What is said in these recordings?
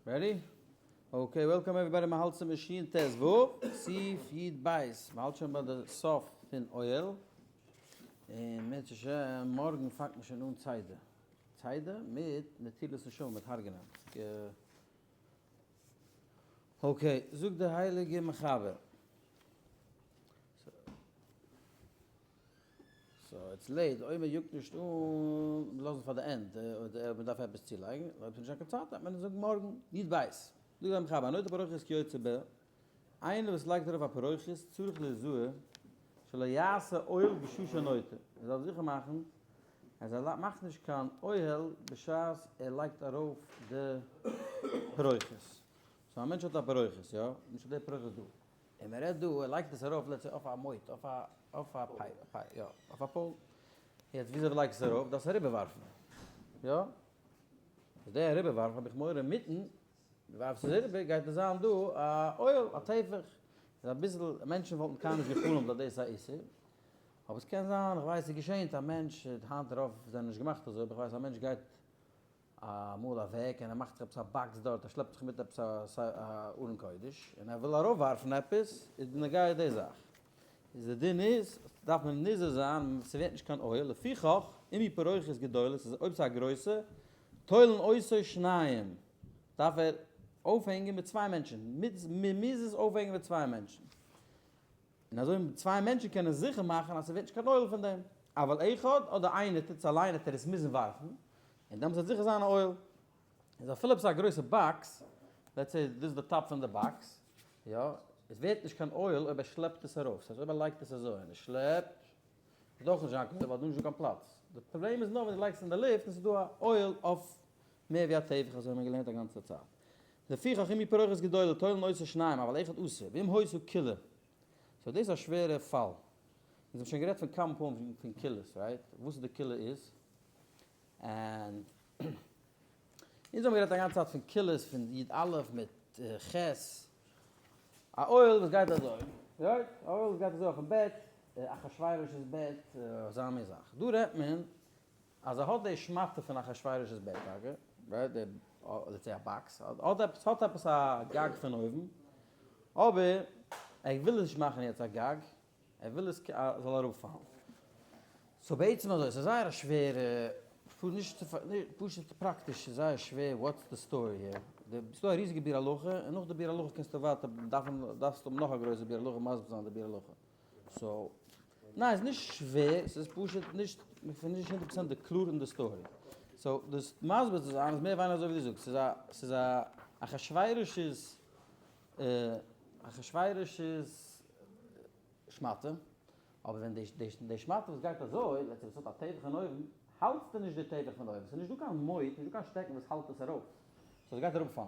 Ready? Okay, welcome everybody, מ'האלט צום שין ט ו, סעיף י ב, מ'האלט שוין ביי די סוף פון אוהל, און אם ירצה השם מארגן פאנגט מען שוין אן צידה, צידה מיט נטילת נשמה, מיט הרג'נען. Okay, זאגט דער הייליגער מחבר. So it's late, אויב מען יאגט נישט אן, לאזן פאר די end, אויב מען דארף עפעס צולייגן, אויב ס'נישט דא קיין צייט וועט מען זאגן מארגן, יוד בית. זאגט דער מחבר, הנוטה פרוכת כיוצא ב, איינער וואס לייגט ארויף א פרוכת צריך ליזהר שלא יעשה אוהל בשעה שנוטה, ער זאל זיכער מאכן אז ער מאכט נישט קיין אוהל בשעת ער לייגט ארויף די פרוכת. So א מענטש האט א פרוכת, יא? נישט די פרוכת דא. און מען רעדט דא, ער לייגט עס ארויף let's say אויף א מוט, אויף א, אויף א pipe, יא, אויף א pole. יעצט וויאזוי לייגסט עס ארויף? דארפסט אריבערווארפן, יא? איז די אריבערווארפן האב איך מורא אינמיטן, דו ווארפסט עס אריבער גייט עס זיין דא א אוהל, א טפח. איז אביסל, מענטשן וואלטן קיינמאל נישט גע'חלומ'ט אז דאס איז א איסור. אבער עס קען זיין, איך ווייס, ס'איז געשענט א מענטש, היינט רוב זענען נישט געמאכט אזוי, אבער איך ווייס א מענטש גייט אמאל אוועק און ער מאכט זיך עפעס א box דארט, ער שלעפט זיך מיט עפעס א ארון קודש און ער וויל ארויף ווארפן עפעס, איז בנוגע די זאך, איז די דין איז, דארף מען נזהר זיין ס'ווערט נישט קיין אוהל, לפיכך אם היא פרוכת גדולה, ס'איז אויב ס'איז א גרויסע, תולין אותו שניים, דארף ער אויפהענגען מיט צוויי מענטשן, מ'מוז עס אויפהענגען מיט צוויי מענטשן. און אזוי צוויי מענטשן קענען זיכער מאכן אז ס'ווערט נישט קיין אוהל פון דעם. אבל אחד אדער איינער טוט עס אליין וועט ער עס מוזן ווארפן, און דעמאלטס וועט זיכער זיין א אוהל. איז אפילו אויב ס'איז א גרויסע box, let's say דאס איז די top פון די box, יא, עס ווערט נישט קיין אוהל אויב ער שלעפט עס ארויף. ס'הייסט אויב ער לייגט עס אזוי און ער שלעפט, וועט אויך נישט זיין קיין אוהל ווייל דא איז נישטא קיין פלאץ. די פראבלעם איז נאר ווען דו לייגסט עס אין די לופט און ס'איז דא א אוהל אויף מער ווי א טפח אזוי האט מען געלערנט א גאנצע צייט. לפיכך אם היא פרוכת גדולה תולין אותו שניים אבל אחד אסור ואם היתה כילה. So דאס איז א שווערע פאל. אונז האבן שוין גערעדט פון כמה פעמים פון כילות, right? וואס די קולא איז. און אונז האבן גערעדט א גאנצע צייט פון קולות פון י' א' מיט ח'. א אוהל וואס גייט אזוי, right? א אוהל וואס גייט אזוי אויפן בעט, אחשוורוש'ס בעט, אזא מין זאך. דא רעדט מען אז ער האט די שמאטע פון אחשוורוש'ס בעט טאקע, right? די, let's say א box, האט עפעס, האט עפעס א גג פון אויבן, אבער ער וויל עס נישט מאכן יעצט א גג, ער וויל עס זאל אראפפאלן. So בעצם אזוי, ס'איז זייער א שווערע, נישט פשוט פראקטיש איז זייער שווער what's the story here. ס'דא א ריזיגע ביאור הלכה, און נאך די ביאור הלכה קענסטו ווייטער דארפן, דארפסטו האבן נאך א גרויסע ביאור הלכה מסביר זיין די ביאור הלכה. So, ניין ס'איז נישט שווער, ס'איז פשוט נישט, מ'איז נישט הונדערט פראצענט קלאר אין די story. So דאס מסביר צו זיין איז מער ווייניגער אזוי ווי דו זאגסט, ס'איז א, ס'איז א אחשוורוש'ס, אחשוורוש'ס שמאטע, אבער ווען די די שמאטע וואס גייט אזוי, let's say וואס האט א טפח פון אויבן, האלטסטו נישט די טפח פון אויבן, ס'איז נישט דא קיין מוט, נישט דא קיין שטעקן וואס האלט עס ארויף, so עס גייט אראפפאלן.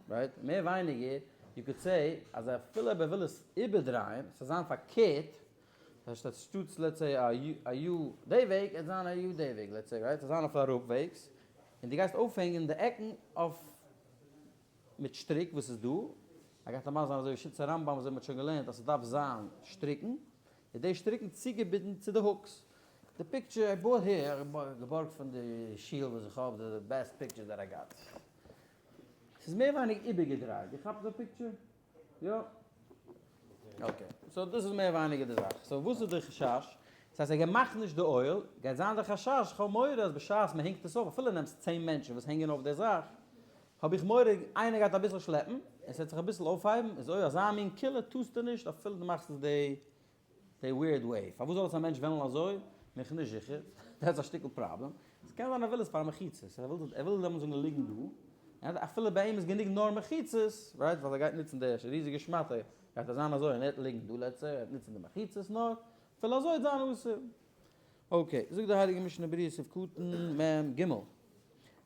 Right? מער ווייניגער, you could say אז אפילו אויב ער וויל עס איבערדרייען, ס'זאל זיין פארקערט, אנשטאטס let's say א U די וועג, עס זיין א U די וועג, let's say, right? ס'זאל זיין אויף אראפוועגס, און דו גייסט אויפהענגען די עקן אויף מיט שטריק וואס איז דא, ער גייט אמאל זיין אזוי ווי שיטת הרמב ם אזוי ווי מ'האט שוין געלערנט אז ס'דארף זיין שטריקן, איז די שטריקן צוגעבינדן צו די hooks. די picture I bought here, איך האב געבארגט פון די שול וואס איך האב, די best picture that I got. ס'איז מער ווייניג איבערגעדרייט, דו כאפסט די picture? יא? Okay, so דאס איז מער ווייניגער די זאך. So וואס איז די חשש? דאס הייסט ער מאכט נישט די אוהל, גייט זיין די חשש, איך האב מורא אז בשעת מ'הענגט עס אויף, אפילו נעמסט צען מענטשן וואס הענגען אויף די זאך, האב איך מורא איינער גייט אביסל שלעפן, און ס'וועט זיך אביסל אויפהייבן, איז אויב אזא מין קולא טוסטו נישט אפילו דו מאכסט עס די די weird way. פארוואס זאל עס א מענטש וועלן אזוי? בין איך נישט זיכער. דאס איז א שטיקל פראבלעם. עס קען זיין ער וויל עס פאר מחיצות, ער וויל ער וויל דעמאלטס זאלן ליגן דא, און אפילו ביי אים איז גענוג נאר מחיצות, right, ווייל ער גייט נוצן די ריזיגע שמאטע, גייט ער זיין אזוי און ער וועט ליגן דא let's say, ער וועט נוצן די מחיצות נאר, אפילו אזוי וועט זיין אסור. Okay, זאגט די הייליגע משנה ברורה סעיף קטן מ ג.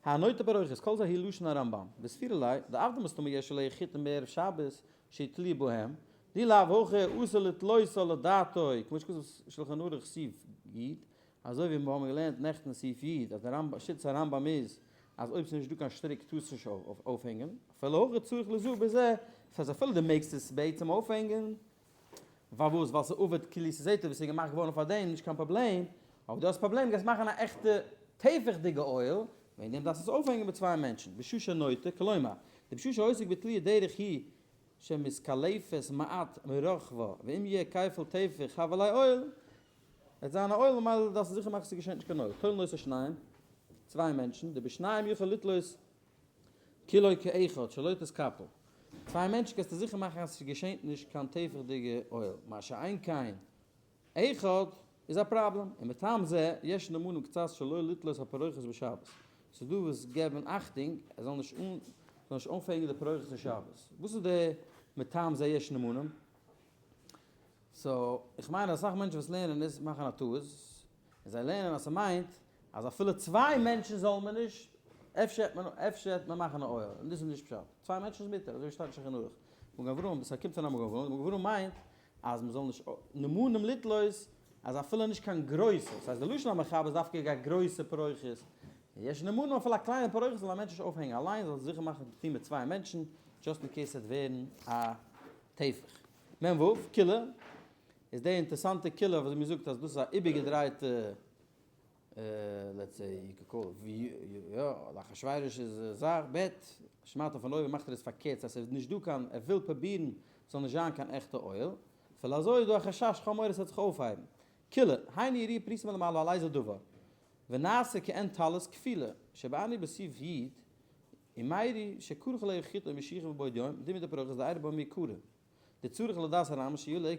הנוטה פרוכת, כל זה הוא לשון הרמב ם, וסבירא ליה, דאף דמסתמא יש עליה חוטין בערב שבת שיתלוהו בהם, דאי לאו הכי אסור לתלותה לדעתו, כמו שכתוב שלחן ערוך סעיף י, אזוי ווי מיר האבן געלערנט נעכטן סעיף י, אז דער רמב ם, שיטת הרמב ם איז אז אויב ס'איז נישט דא קיין שטריק טארסטו נישט אויפהענגען, אפילו הכי צריך ליזהר בזה, דאס הייסט אפילו דו מעגסט עס בעצם אויפהענגען, פארוואס? ווייל ס'עובד כאילו ס'זעט אויס ווי ס'איז געמאכט געווארן פאר דעם, נישט קיין פראבלעם, אבער דו האסט פראבלעם, גייסט מאכן א עכטע טפח'דיגע אוהל. וועגן דעם דארפסטו עס אויפהענגען מיט צוויי מענטשן, בשעה שנוטה, כלומר, די בשעה שעוסק בתליה דרך היא שמתקלפת מעט מרחבה, ואם יהיה כפל טפח הוה ליה אוהל, וועט זיין א אוהל ממילא דארפסטו זיכער מאכן ס'געשענט נישט קיין אוהל, תולין אותו שניים, צוויי מענטשן, דבשניים יכול לתלות כולו כאחד שלא תתקפל, צוויי מענטשן קענסטו זיכער מאכן אז ס'געשענט נישט קיין טפח'דיגע אוהל, מה שאין כן אחד איז א פראבלעם, און מטעם זה יש נאמנים קצת שלא לתלות הפרוכת בשבת, ס'איז דא וואס געבן אכטונג ער זאל נישט זאל נישט אנפעגן די פרוכת אין שבת, וואס איז די מטעם זה יש נאמנים? so איך מיין אז אסאך מענטשן וואס לערנען עס מאכן א טעות, און זיי לערנען אז ס'מיינט אז אפילו צוויי מענטשן זאל מען נישט, אפשר העט מען אפשר העט מען מאכן א אוהל, און דאס איז נישט פשט, צוויי מענטשן איז מותר, אזוי ווי שטייט אין שולחן ערוך, מגן אברהם, ס'קומט פון א מגן אברהם, מגן אברהם מיינט אז מ'זאל נישט נאמנים לתלות אז אפילו נישט קיין גרויסע, ס'הייסט די לשון המחבר איז דווקא א גרויסע פרוכת, יש נאמנים אפילו א קליינע פרוכת זאל א מענטש נישט אויפהענגען אליין, זאל זיכער מאכן צו טון מיט צוויי מענטשן, just in case ס'וועט ווערן א טפח. מ ו, כילה, איז די אינטערסאנטע כילה וואס מ'זאגט אז דאס איז א איבערגעדרייטע let's say you could call it יא, אחשורוש איז זאך, ב' שמעתה פון אויבן מאכט ער עס פארקערט ס'הייסט עס איז נישט דא קיין ער וויל פרובירן ס'זאל נישט זיין קיין עכטע אוהל, אפילו אזוי איז דא א חשש חמור עס וועט זיך אויפהייבן. כילה, היינו יריעה פרוסה מלמעלה על איזה דבר, ונעשה כעין טלית כפולה, שבאני בסיף י, ומיירי שכרוך עליה חוט או משיכה מבעוד יום, דומיא דפרוכת דאיירי בה מעיקרא. דצריך לדעת הרמב ם שיהא עליה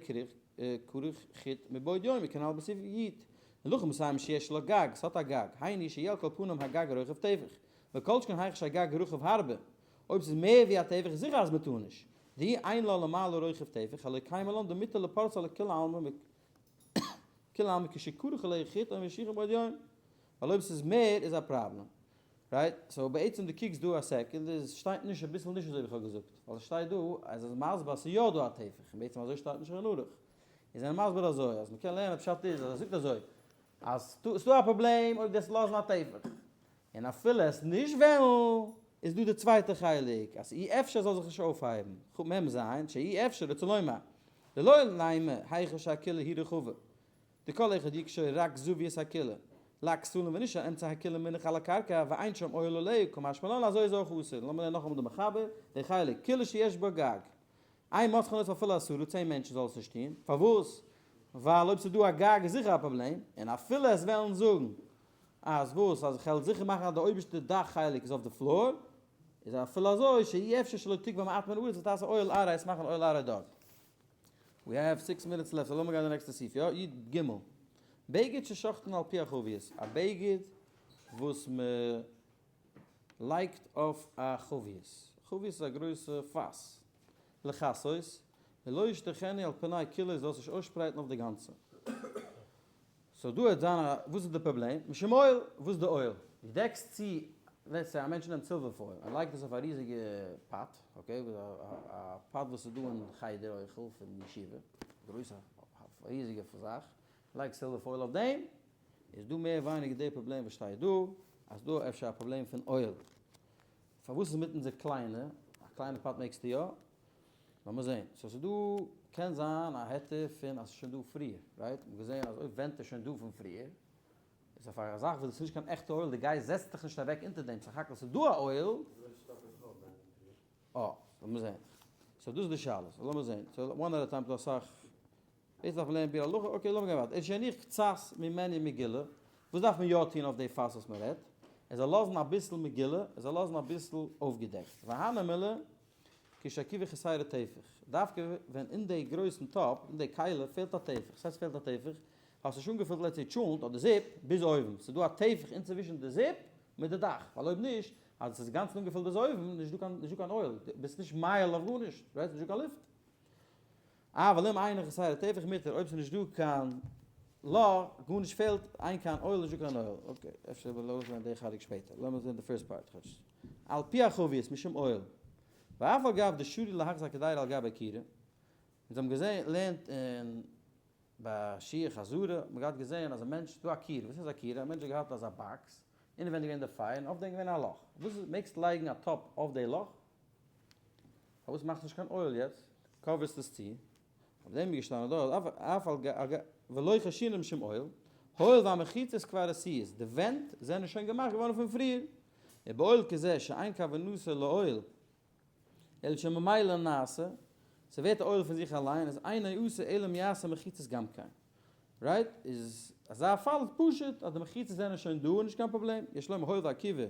כרוך חוט מבעוד יום וכנל בסעיף י. הלכה מסיים שיש לה גג, ס'האט א גג, היינו שיהיה על כל פנים הגג רוחב טפח, וכל שכן היכא שהגג רחב הרבה, אויב ס'איז מער ווי א טפח איז זיכער אז מ'טאר נישט, דאי אין לה למעלה רוחב טפח הלא קיימא לן דמותר לפורסה לכולי עלמא מכולי עלמא כשכרוך עליה חוט או משיכה מבעוד יום, ווייל אויב ס'איז מער איז א פראבלעם. right? so בעצם דו קוקסט דא א second איז שטייט נישט אביסל נישט אזוי ווי איך האב געזאגט, ווייל עס שטייט דא אז עס איז מסביר אז ס'איז יא דא א טפח, און בעצם אזוי שטייט נישט אין ערוך. איז ער מסביר אזוי אז מ'קען לערנען פשט איז אז ער זאגט אזוי אז ס'איז דא א פראבלעם אויב דו וועסט לאזן א טפח, און אפילו עס נישט וועלן איז דא די צווייטע חלק אז אי אפשר זאל זיך נישט אויפהייבן, ח מ ז שאי אפשר רצה לומר דלא לימא היכא שהכילה היא רחבה. דכל אחד יקשור רק זווית הכילה לכתלים ונשאר אמצע הכילה מונח על הקרקע ואין שם אוהל עליה קא משמע לן אזוי איז אויך אסור, לאמיר לערנען נאכאמאל די מחבר, די חלק, כילה שיש בה גג, אין מותחין אותו אפילו עשרה, צען מענטשן זאל עס נישט טון, פארוואס? ווייל אויב ס'איז דא א גג איז זיכער א פראבלעם, און אפילו עס וועלן זאגן אז וואס אז איך העל זיכער מאכן אז די אויבערשטע דאך חלק איז אויף די floor, איז אפילו אזוי שאי אפשר שלא תגבה מעט מן הארץ ותעשה אוהל עראי עס מאכן אוהל עראי דארט. We have six minutes left, so לאמיר גיין די נעקסטע סעיף, יא? י ג. בגד ששוחטין על פי החבית, א בגד וואס מען לייגט אויף א חבית, חבית איז א גרויסע פאס, לכסות, ולא ישטחנו על פני כולו זאל עס נישט אויסשפרייטן אויף די גאנצע. so דא וועט זיין א, וואס איז די פראבלעם? משום אוהל, וואס איז די אוהל? דו דעקסט צו, let's say א מענטש נעמט silver foil און לייגט עס אויף א ריזיגע pot, okay, א pot וואס איז דא אין חדר אוכל פון ישיבה, גרויסע ריזיגע זאך, לייגט silver foil אויף דעם, איז דא מער ווייניגער די פראבלעם וואס שטייט דא, אז דא אפשר א פראבלעם פון אוהל. פארוואס איז מיט אונזער קליינע, א קליינע pot מעגסטו יא? לאמיר זעהן. so ס'איז דא, קען זיין א היתר פון אז ס'איז שוין דא פריער, right? מ'האט געזעהן אז אויב ווענט איז שוין דא פון פריער, איז אויף א זאך וואס איז נישט קיין עכטע אוהל, די גייסט זעצט דיך נישט אוועק אונטער דעם, סך הכל ס'איז דא א אוהל. אה, לאמיר זעהן. so דאס איז די שאלה. so לאמיר זעהן. so one at a time, ס'דא אסאך. דאס דארף מען לערנען ביאור הלכה, okay לאמיר גיין ווייטער. איז שיניח קצת ממנו מגולה, וואס דארף מען יא טון אויף די פאס וואס מען רעדט? ער זאל לאזן אביסל מגולה, ער זאל לאזן אביסל אויפגעדעקט. והני מילי כשהכירה חסרה טפח, דווקא ווען אין די גרויסן טאפ, אין די כלי, פעלט א טפח. וואס הייסט פעלט א טפח? האסט נישט אנגעפילט let's say טשולנט אדער זופ ביז אויבן, ס'איז דא א טפח אינצווישן די זופ מיט די דאך, ווייל אויב נישט, אז עס איז גאנצן אנגעפילט ביז אויבן, נישט דא קיין נישט דא קיין אוהל, ביסט נישט מאהיל אויף גארנישט, right? נישט דא קיין לופט. אבל אם אינו חסרה טפח מותר, אויב ס'איז נישט דא קיין לאך, גארנישט פעלט, אין קיין אוהל נישט דא קיין אוהל. okay, אפשר וועל איך אויסלערנען די חלק שפעטער, לאמיר זען די first part כאטש. על פי החבית משום אוהל. ואף על גב דשרי להחזיק הקדירה על גבי הקירה, אונז האבן געזען, לערנט אין ביי שיעור חזרה, האט מען געהאט געזען אז א מענטש, ס'דא א קיר, וואס איז א קיר? א מענטש האט געהאט אזא box, אינעווענדיג געווען די פייער און אויף דעם געווען א לאך, וואס איז, מעגסט לייגן א טאפ אויף די לאך? פארוואס מאכסט נישט קיין אוהל יעצט? cover סט עס צו, אויף דעם איז געשטאנען דארט, אף על גב ולא חיישינן משום אוהל, הואיל והמחיצות כבר עשויות, די ווענט זענען שוין געמאכט געווארן פון פריער. ובאוהל כזה שאין כוונתו לאוהל אלא שממילא נעשה, ס'ווערט א אוהל פון זיך אליין, איז אינו אסור אלא אם יעשה מחיצות גם כן. Right? איז אזא פאל איז פשוט אז די מחיצות זענען שוין דא און נישט קיין פראבלעם, יש לומר הואיל והקיבה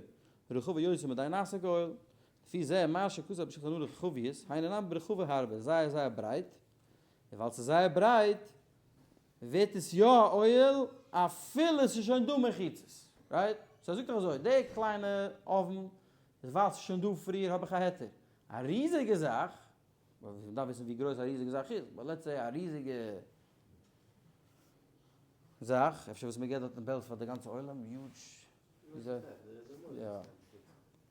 רחבה יותר מדי נעשה כאוהל, לפי זה מה שכתב בשולחן ערוך חביות, היינו נמי ברחבה הרבה, זייער זייער ברייט, און ווייל ס'איז זייער ברייט ווערט עס יא א אוהל אפילו ס'איז שוין דא מחיצות, right? So ער זאגט דאך אזוי, די קליינע אויוון איז ווייל ס'איז שוין דא פריער האב איך א היתר, א ריזיגע זאך, מ'דארף וויסן ווי גרויס א ריזיגע זאך איז, but let's say א ריזיגע זאך, אפשר וואס מ'געט דארט אין בעלז פאר די גאנצע עולם, huge, יא,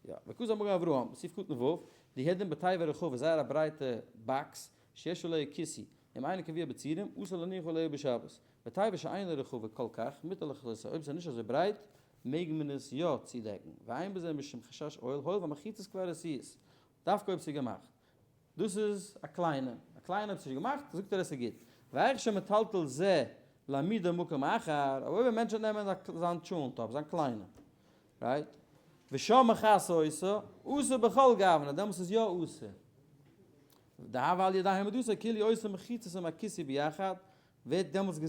יא, וכתב מגן אברהם, סעיף קטן ו', די העדים בתיבה רחבה, זייער א ברייטע box, שיש עליה כיסוי, אם אינו קבוע בצירים, אסור להניח עליה בשבת. בתיבה שאינה רחבה כל כך, מותר לכסותה, אויב ס'איז נישט אזוי ברייט, מעג מען עס יא צודעקן, ואין בזה משום חשש אוהל, הואיל והמחיצות כבר עשויות, דווקא אויב ס'איז געמאכט. דאס איז א קליינע, א קליינע אויב ס'איז נישט געמאכט, זאגט ער עס איז גוט. ואיך שמטלטל זה להעמידו במקום אחר, אבער אויב א מענטש וועט נעמען זיין טשולנט טאפ, זיין קליינע, right? ושם מכסה אותו, אסור בכל גוונא, דעמאלס איז יא אסור. דהוה על ידי העמדתו כאילו עושה מחיצות עם הכיסוי ביחד, ווערט דעמאלס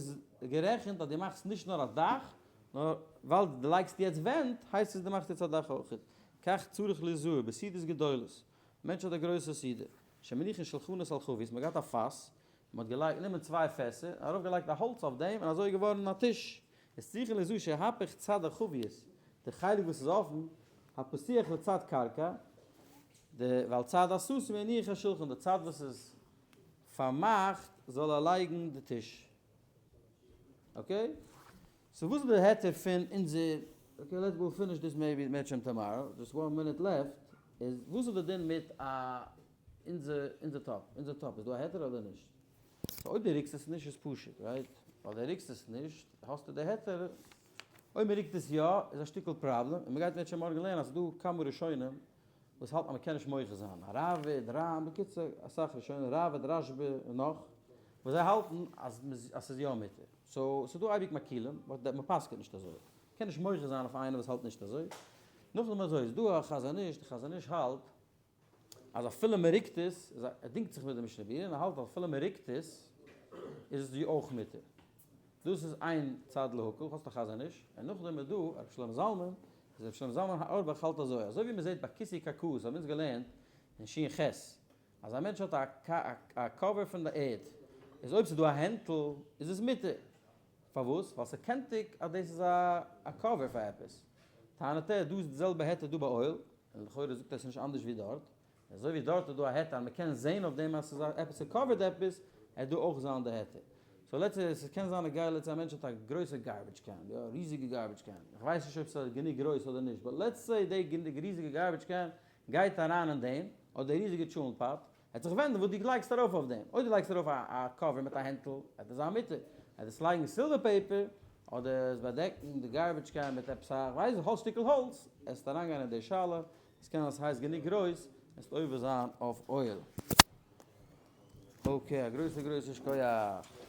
גערעכנט אז דו מאכסט נישט נאר א דאך, נאר ווייל דו לייגסט יעצט ווענט, הייסט עס דו מאכסט יעצט א דאך אויך. כך צריך ליזהר בסעודות גדולות. מענטש האט א גרויסע סעודה, שמניחין שלחנות על חבית, מען האט געהאט א פאס, מען האט געלייגט, גענומען צוויי פעסער, און ארויף געלייגט א האלץ אויף דעם, און אזוי איז געווארן א טיש. איז צריכין ליזהר שיהפך צד החבית, די חלק וואס איז אפן, הפתוח לצד קרקע, די ועל צד הסתום יניח השולחן, די צד וואס איז פארמאכט זאל ער לייגן די טיש. Okay? So וואס איז די היתר פון אונזער, okay let's go finish this maybe מערטשעם tomorrow, just one minute left, איז וואס איז די דין מיט א אונזער אונזער טאפ, אונזער טאפ איז דא א היתר אדער נישט? So אויב דו ריקסט עס נישט איז פשוט, right? ווייל דו ריקסט עס נישט האסטו די היתר, אויב מען ריקט עס יא איז א שטיקל פראבלעם, און מען גייט מערטשעם מארגן לערנען אז ס'איז דא כמה ראשונים וואס האלטן אז מען קען נישט מוחה זיין, הראב"ד, ר"מ, בקיצור אסאך ראשונים, ראב"ד, רשב"א און נאך, וואס זיי האלטן אז ס'איז יא מותר. So ס'איז דא אייביג מקילים, but מען פסק'עט נישט אזוי. מ'קען נישט מוחה זיין אויף איינער וואס האלט נישט אזוי. נאכדעם אזוי, איז דא א חזון איש, די חזון איש האלט אז אפילו מען רוקט עס, ער דינגט זיך מיט די משנה ברורה און ער האלט אז אפילו מען רוקט עס, איז עס אויך מותר. דאס איז איין צד להקל, האסט א חזון איש, און נאכדעם איז דא רבי שלמה זלמן, איז רבי שלמה זלמן אויערבאך האלט אזוי, אזוי ווי מען זעט ביי כיסוי קרקעות האבן אונז געלערנט אין שין ח, אז א מענטש האט א cover פון די ערד, איז אויב ס'איז דא א הענטל איז עס מותר, פארוואס? ווייל ס'קענטיג אז דאס איז א cover פאר עפעס. טענה'ט ער, דא איז די זעלבע היתר דא ביי אוהל, און לכאורה זאגט ער ס'איז נישט אנדערש ווי דארט, אזוי ווי דארט איז דא א היתר אז מ'קען זעהן אויף דעם אז ס'איז עפעס ס' cover ט עפעס, עט דא אויך זיין די היתר. So let's say ס'קען זיין נוגע let's say א מענטש האט א גרויסע garbage can, יא, ריזיגע garbage can, איך ווייס נישט אויב ס'איז גענוג גרויס אדער נישט, but let's say די ריזיגע garbage can גייט אריין אין דעם, אדער די ריזיגע טשולנט pot, עט זיך ווענדן וואס דו לייגסט ארויף אויף דעם, אויב דו לייגסט ארויף א cover מיט א הענטל, עט עס זיין מותר, עט עס לייגן silver paper, אדער עס באדעקן די garbage can מיט עפעס א, כ'ווייס נישט, שטיקל האלץ, עס וועט אריינגיין אין די שאלה, עס קען זיין ס'הייסט גענוג גרויס, עס וועט עובר זיין אויף אוהל. Okay, א גרויסע גרויסע שכוח.